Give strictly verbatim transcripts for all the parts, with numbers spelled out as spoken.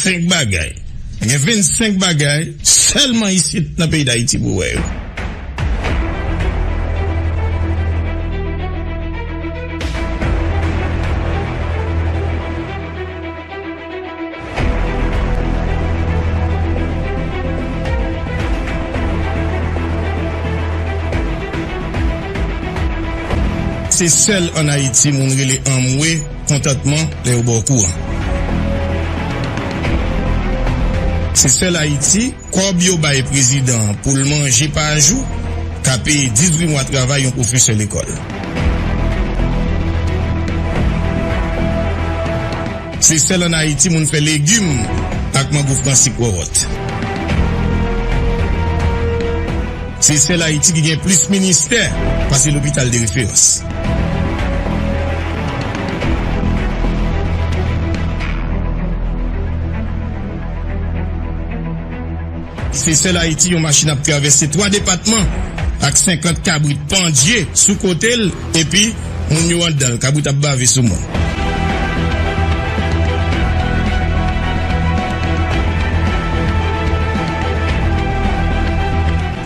Senk bagay. Gen vennsenk bagay sèlman isit nan peyi Dayiti pou w wè yo. Se sèl ann Ayiti moun rele anmwe kontantman lè yo ba w kouran. Se sèl Ayiti, kòb yo bay prezidan an pou l manje pa jou ka peye dizuit mwa travay yon pwofesè lekòl. Se sèl ann Ayiti moun fè legim ak mango fransik wòwòt. Se sèl Ayiti ki gen plis ministè pase lopital de referans. Se sèl Ayiti yon machin ap travèse twa depatman ak senkant kabrit pandye sou kote l, epi moun yo anndan l, kabrit ap bave sou moun.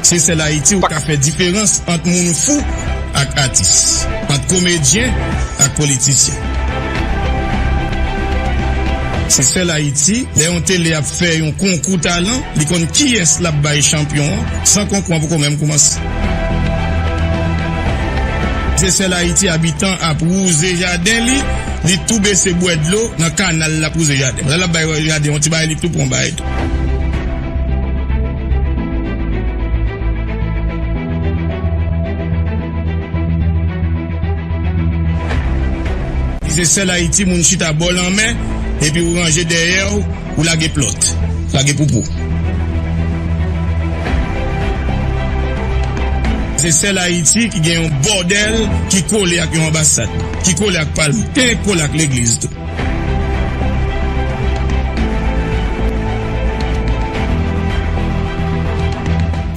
Se sèl Ayiti ou ka fè diferans ant moun fou ak atis, ant komedyen ak politisyen. Se sèl Ayiti, lè yon tele ap fè yon konkou talan, li konn kiyès l ap bay chanpyon an, san konkou an poko menm koumanse. Se sèl Ayiti, abitan ap wouze jaden li, li tou bese bwè dlo nan kanal l ap wouze jaden. Lè l ap bay jaden yon ti bagay, li tou pran bagay tou. Se sèl Ayiti moun chita bò lanmè, epi ou ranje dèyè w, ou lage plòt, lage poupou. Se sèl Ayiti ki gen yon bòdèl ki kole ak yon anbasad, ki kole ak palman, ki kole ak legliz tou.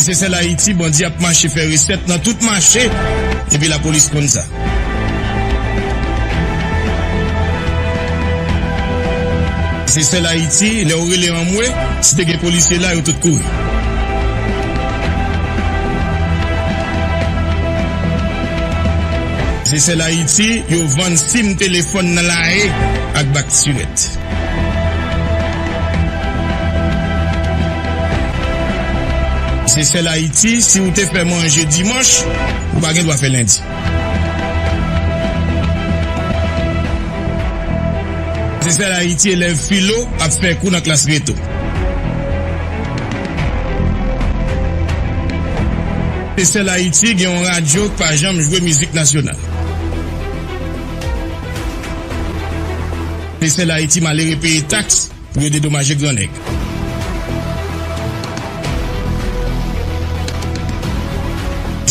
Se sèl Ayiti, bandi ap mache fè resèt nan tout mache, epi lapolis konn sa. Se sèl Ayiti, lè w rele anmwe, si te gen polisye la, yo tout kouri. Se sèl Ayiti, yo vann sim telefòn nan lae ak bak sirèt. Se sèl Ayiti, si ou te fè manje dimanch, ou pa gen dwa fè lendi. Se sèl Ayiti, elèv filo ap fè kou nan klas reto. Se sèl Ayiti, gen yon radyo k pa janm jwe mizik nasyonal. Se sèl Ayiti, malere peye taks pou yo dedomaje gran nèg.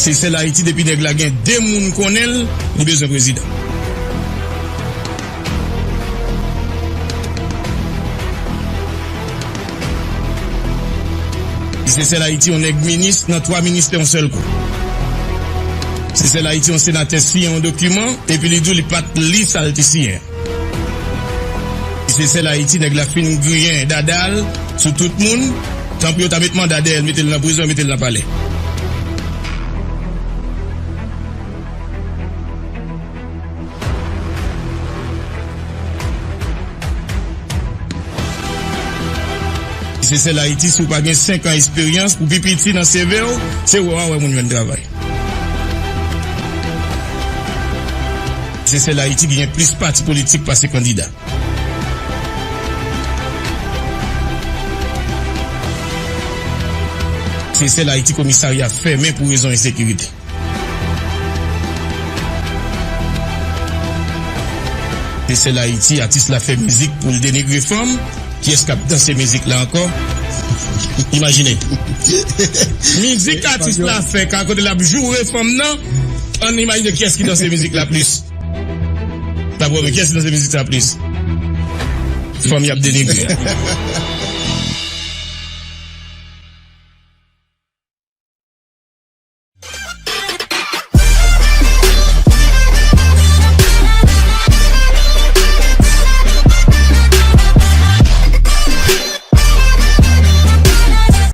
Se sèl Ayiti, depi nèg la gen de moun konnen l, li bezwen prezidan. Se sèl Ayiti, yon nèg minis nan twa ministè yon sèl kou. Se sèl Ayiti, yon senatè siyen yon dokiman, epi li di w li pa t li sa l te siyen. Se sèl Ayiti, nèg la fin griyen dada l sou tout moun, tanpri yo ta met manda dèyè l, mete l nan prizon, mete l nan palè. Se sèl Ayiti, si w pa gen senk an esperyans, pou pi piti nan C V w, se wè w a wè moun jwenn travay. Se sèl Ayiti ki gen plis pati politik pase kandida. Se sèl Ayiti komisarya fèmen pou rezon ensekirite. Se sèl Ayiti, atis la fè mizik pou l denigre fanm, kiyès k ap danse mizik la ankò? Imajine. Mizik atis la fè, ka kote l ap joure fanm nan, ann imajine kiyès ki danse mizik la plis. N ap wè, men kiyès ki danse mizik sa plis? Fanm y ap denigre a.